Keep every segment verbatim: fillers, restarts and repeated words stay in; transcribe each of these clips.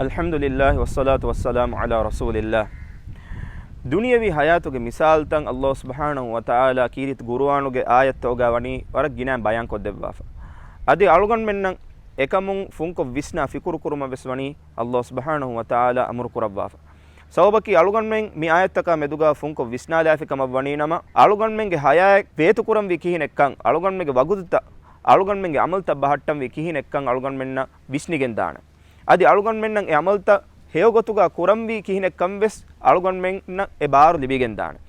އަލްޙަމްދުލިއްލާހި ވައްޞަލާތު ވައްސަލާމު ޢަލާ ރަސޫލިއްލާހް. ދުނިޔެވީ ޙަޔާތުގެ މިސާލުތައް ﷲ ސުބްޙާނަހު ވަތަޢާލާ ކީރިތި ޤުރުއާނުގެ އާޔަތްތަކުގަ ވަނީ ވަރަށް ގިނައިން ބަޔާންކޮށްދެއްވާފަ. އަދި އަޅުގަނޑުމެންނަށް އެކަމުން ފުންކޮށް ވިސްނާ ފިކުރު ކުރުމަށް ވެސް ވަނީ ﷲ ސުބްޙާނަހު ވަތަޢާލާ އަމުރު ކުރައްވާފަ. ސަބަބަކީ އަޅުގަނޑުމެން މި އާޔަތްތަކާ މެދުގަ ފުންކޮށް ވިސްނާލާފި ކަމަށް ވަނީ ނަމަ، އަޅުގަނޑުމެންގެ ޙަޔާތް ވޭތުކުރަންވީ ކިހިނެއްކަން، އަޅުގަނޑުމެންގެ ވަގުތުތައް، އަޅުގަނޑުމެންގެ ޢަމަލުތައް ބަހައްޓަންވީ ކިހިނެއްކަން އަޅުގަނޑުމެންނަށް ވިސްނިގެން ދާނެ. އަދި އަޅުގަނޑުމެންނަށް އެ ޢަމަލުތައް ހެޔޮގޮތުގަ ކުރަންވީ ކިހިނެއްކަން ވެސް އަޅުގަނޑުމެންނަށް އެ ބާރު ލިބިގެން ދާނެ.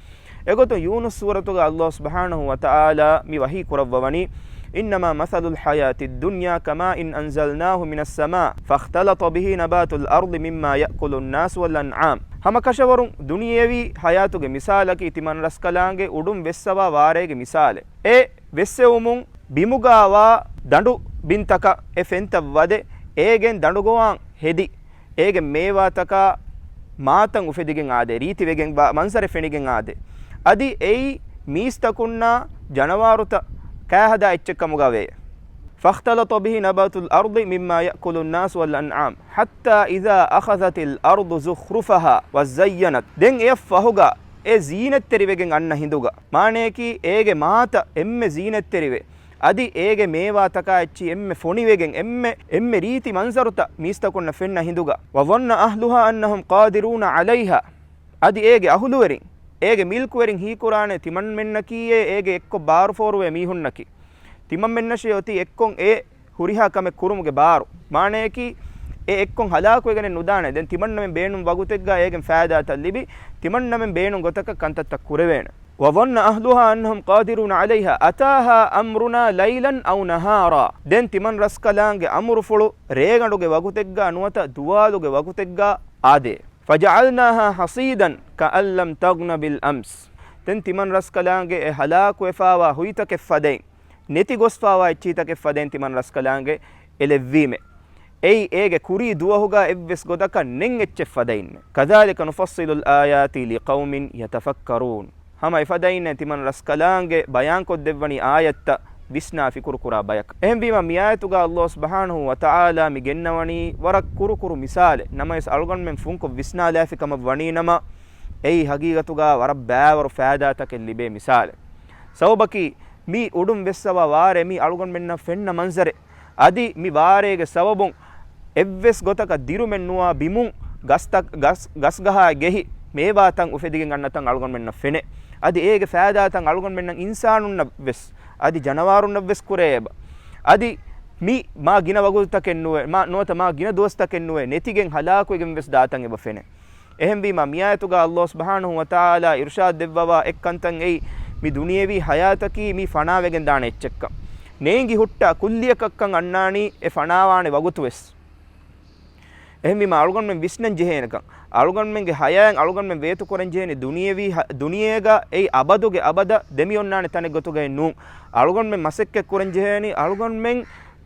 އެގޮތުން ޔޫނުސް ސޫރަތުގަ ﷲ ސުބްޙާނަހު ވަތަޢާލާ މި ވަޙީ ކުރައްވަވަނީ، إنما مثل الحياة الدنيا كماء أنزلناه من السماء فاختلط به نبات الأرض مما يأكل الناس والأنعام. ހަމަކަށަވަރުން ދުނިޔެވީ ޙަޔާތުގެ މިސާލަކީ ތިމަން ރަސްކަލާނގެ އުޑުން ވެއްސަވާ ވާރޭގެ މިސާލެއް. އެ ވެއްސެވުމުން ބިމުގާވާ ދަނޑު ބިންތަކަށް އެ ފެންތައް ވަދެ، އޭގެން ދަނޑުގޮވާން ހެދި، އޭގެ މޭވާތަކާ މާތަން އުފެދިގެން އާދޭ، ރީތިވެގެން ވާ މަންޒަރެއް ފެނިގެން އާދޭ. އަދި އެއީ މީސްތަކުންނާ ޖަނަވާރުތައް ކައިހަދާ އެއްޗެއް ކަމުގަވޭ. فاختلط به نبات الأرض مما يأكل الناس والأنعام حتى إذا أخذت الأرض زخرفها وزينت. ދެން އެއަށް ފަހުގަ އެ ޒީނަތްތެރިވެގެން އަންނަ ހިނދުގަ، މާނަޔަކީ އޭގެ މާތައް އެންމެ ޒީނަތްތެރިވެ، އަދި އޭގެ މޭވާތަކާ އެއްޗި އެންމެ ފޮނިވެގެން، އެންމެ، އެންމެ ރީތި މަންޒަރުތައް މީސްތަކުންނަށް ފެންނަ ހިނދުގަ، وظن أهلها أنهم قادرون عليها. އަދި އޭގެ އަހުލުވެރިން، އޭގެ މިލްކުވެރިން ހީކުރާނެ ތިމަންމެންނަކީ އޭގެ އެއްކޮށް ބާރުފޯރުވޭ މީހުންނަކީ. ތިމަންމެންނަށޭ އޮތީ އެއްކޮށް އެ ހުރިހާ ކަމެއް ކުރުމުގެ ބާރު. މާނަޔަކީ، އެ އެއްކޮށް ހަލާކުވެގެނެއް ނުދާނެ. ދެން ތިމަންނަމެން ބޭނުން ވަގުތެއްގަ އޭގެން ފައިދާތައް ލިބި، ތިމަންނަމެން ބޭނުން ގޮތަކަށް ކަންތައްތައް ކުރެވޭނެ. وظن أهلها أنهم قادرون عليها أتاها أمرنا ليلا أو نهارا. ދެން ތިމަން ރަސްކަލާނގެ އަމުރުފުޅު ރޭގަނޑުގެ ވަގުތެއްގަ ނުވަތަ ދުވާލުގެ ވަގުތެއްގަ އާދޭ. فجعلناها حصيدا كأن لم تغن بالأمس. ދެން ތިމަން ރަސްކަލާނގެ އެ ހަލާކުވެފާވާ ހުއިތަކެއް ފަދައިން، ނެތިގޮސްފާވާ އެއްޗިތަކެއް ފަދައިން ތިމަން ރަސްކަލާނގެ އެލެއްވީމެ. އެއީ އޭގެ ކުރީ ދުވަހުގަ އެއްވެސް ގޮތަކަށް ނެތް އެއްޗެއް ފަދައިންނެ. كذلك نفصل الآيات لقوم يتفكرون. ހަމަ އެފަދައިންނެ ތިމަން ރަސްކަލާނގެ ބަޔާންކޮށްދެއްވަނީ އާޔަތްތައް ވިސްނާ ފިކުރުކުރާ ބަޔަކަށް. އެހެންވީމަ މިއާޔަތުގަ ﷲ ސުބްޙާނަހު ވަތަޢާލާ މި ގެންނަވަނީ ވަރަށް ކުރުކުރު މިސާލެއް. ނަމަވެސް އަޅުގަނޑުމެން ފުންކޮށް ވިސްނާލާފި ކަމަށް ވަނީ ނަމަ، އެއީ ހަގީގަތުގަ ވަރަށް ބައިވަރު ފައިދާތަކެއް ލިބޭ މިސާލެއް. ސަބަބަކީ، މި އުޑުން ވެއްސަވާ ވާރޭ މީ އަޅުގަނޑުމެންނަށް ފެންނަ މަންޒަރެއް. އަދި މި ވާރޭގެ ސަބަބުން އެއްވެސް ގޮތަކަށް ދިރުމެއް ނުވާ ބިމުން ގަސްތައް، ގަސް، ގަސްގަހާ ގެހި މޭވާތައް އުފެދިގެން އަންނަތަން އަޅުގަނޑުމެންނަށް ފެނޭ. އަދި އޭގެ ފައިދާތައް އަޅުގަނޑުމެންނަށް އިންސާނުންނަށް ވެސް، އަދި ޖަނަވާރުންނަށް ވެސް ކުރޭ އެބަ. އަދި މި މާ ގިނަ ވަގުތުތަކެއް ނުވެ، މާ ނުވަތަ މާ ގިނަ ދުވަސްތަކެއް ނުވެ، ނެތިގެން ހަލާކުވެގެން ވެސް ދާތަން އެބަ ފެނޭ. އެހެންވީމަ، މިއާޔަތުގަ ﷲ ސުބްޙާނަހު ވަތަޢާލާ އިރުޝާދު ދެއްވަވާ އެއްކަންތައް އެއީ، މި ދުނިޔެވީ ޙަޔާތަކީ މީ ފަނާވެގެން ދާނެ އެއްޗެއްކަން. ނޭނގި ހުއްޓާ ކުއްލިއަކަށްކަން އަންނާނީ އެ ފަނާވާނެ ވަގުތުވެސް. އެހެންވީމަ، އަޅުގަނޑުމެން ވިސްނަން ޖެހޭނެކަން، އަޅުގަނޑުމެންގެ ޙަޔާތް އަޅުގަނޑުމެން ވޭތުކުރަން ޖެހޭނީ ދުނިޔެވީ ޙަ-، ދުނިޔޭގަ އެއީ އަބަދުގެ އަބަދަށް ދެމިއޮންނާނެ ތަނެއް ގޮތުގައެއް ނޫން. އަޅުގަނޑުމެން މަސައްކަތް ކުރަން ޖެހޭނީ އަޅުގަނޑުމެން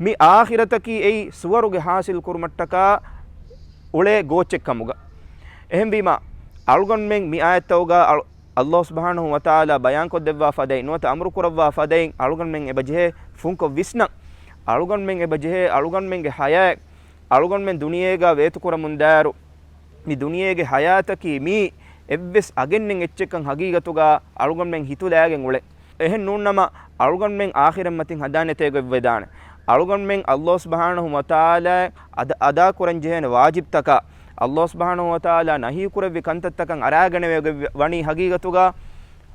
މި އާޚިރަތަކީ އެއީ ސުވަރުގެ ޙާޞިލް ކުރުމަށްޓަކާ އުޅޭ ގޯއްޗެއް ކަމުގަ. އެހެންވީމަ، އަޅުގަނޑުމެން މި އާޔަތްތަކުގަ އަޅު-، ﷲ ސުބްޙާނަހު ވަތަޢާލާ ބަޔާންކޮށްދެއްވާ ފަދައިން ނުވަތަ އަމުރުކުރައްވާ ފަދައިން އަޅުގަނޑުމެން އެބަޖެހޭ ފުންކޮށް ވިސްނަން. އަޅުގަނޑުމެން އެބަޖެހޭ އަޅުގަނޑުމެންގެ ޙަޔާތް އަޅުގަނޑުމެން ދުނިޔޭގަ ވޭތުކުރަމުންދާއިރު، މި ދުނިޔޭގެ ޙަޔާތަކީ މީ އެއްވެސް އަގެއް ނެތް އެއްޗެއްކަން ހަގީގަތުގަ އަޅުގަނޑުމެން ހިތުލާގެން އުޅެން. އެހެން ނޫންނަމަ، އަޅުގަނޑުމެން އާޚިރަތް މަތިން ހަނދާން ނެތޭ ގޮތްވެދާނެ. އަޅުގަނޑުމެން ﷲ ސުބްޙާނަހު ވަތަޢާލާ އަދަ-، އަދާކުރަން ޖެހޭނެ ވާޖިބްތަކާ، ﷲ ސުބްޙާނަހު ވަތަޢާލާ ނަހީކުރެއްވި ކަންތައްތަކަށް އަރާގަނެވޭ ގޮތް ވަނީ ހަގީގަތުގަ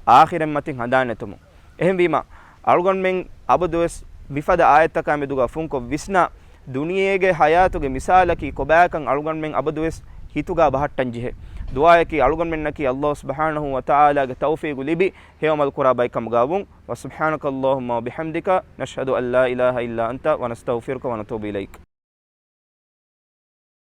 އާޚިރަތް މަތިން ހަނދާން ނެތުމުން. އެހެންވީމަ، އަޅުގަނޑުމެން އަބަދުވެސް މިފަދަ އާޔަތްތަކާ މެދުގަ ފުންކޮށް ވިސްނާ، ދުނިޔޭގެ ޙަޔާތުގެ މިސާލަކީ ކޮބާކަން އަޅުގަނޑުމެން އަބަދުވެސް ހިތުގަ ބަހައްޓަން ޖެހޭ. ދުޢާއަކީ އަޅުގަނޑުމެންނަކީ ﷲ ސުބްޙާނަހު ވަތަޢާލާގެ ތައުފީގު ލިބި ހެޔޮ ޢަމަލު ކުރާ ބައެއް ކަމުގަ ވުން. وسبحانك اللهم وبحمدك، نشهد أن لا إله إلا أنت، ونستغفرك ونتوب إليك.